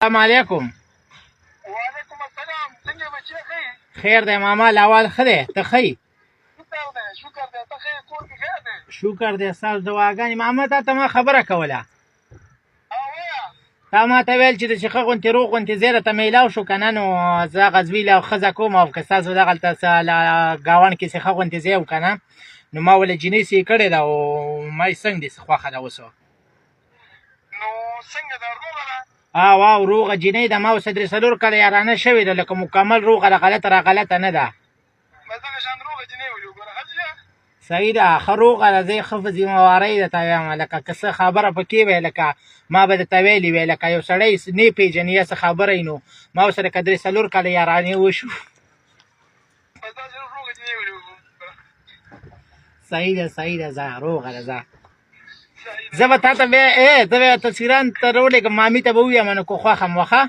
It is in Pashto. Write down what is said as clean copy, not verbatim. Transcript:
السلام علیکم. وعلیکم السلام، څنګه بچی؟ ښه؟ خیر دی ماما، لاوال ښه دی، ته ښه یې؟ شکر دی، شکر دی، ته ښه یې؟ کور کې خیر دی؟ شکر دی، ستاسو دعاګانې. ماما، تا ته ما خبره کوله. تا ما ته ویل چې د ښه غونتې روغ غونتې ځای راته میلاو شو که نه، نو زه هغه زوی له ښځه کوم، او که ستاسو دغلته څه ګاونډ کې څه ښه غونتې ځای و که نه، نو ما وله جینۍ څه یې کړې ده، او ما یې څنګه دې څه خوښه ده اوس. نو څنګه ده، روغه ده؟ او او روغه جینۍ ده، ما اوس 3-4 کاله یارانه شوې ده، لکه مکمل روغه ده، غلطه را غلطه نه ده. بس دغه شان روغه جینۍ ولې وګوره ښه. صحیح ده، ښه روغه ده، زه یې ښه په ذمهوارۍ درته وایم، لکه که څه خبره پکې وی، لکه ما به درته ویلي وی، لکه یو سړی نه پېژني یا څه خبره یې، نو ما ورسره لکه 3-4 کاله یارانې وشو. بس داسې روغه جینۍ ولې وګوره. صحیح ده، صحیح ده، ځه روغه ده، ځه زه به تا ته بیا زه به تصویران ته راولېږم، مامي ته به ووایم، نو که خوښه مو وښه.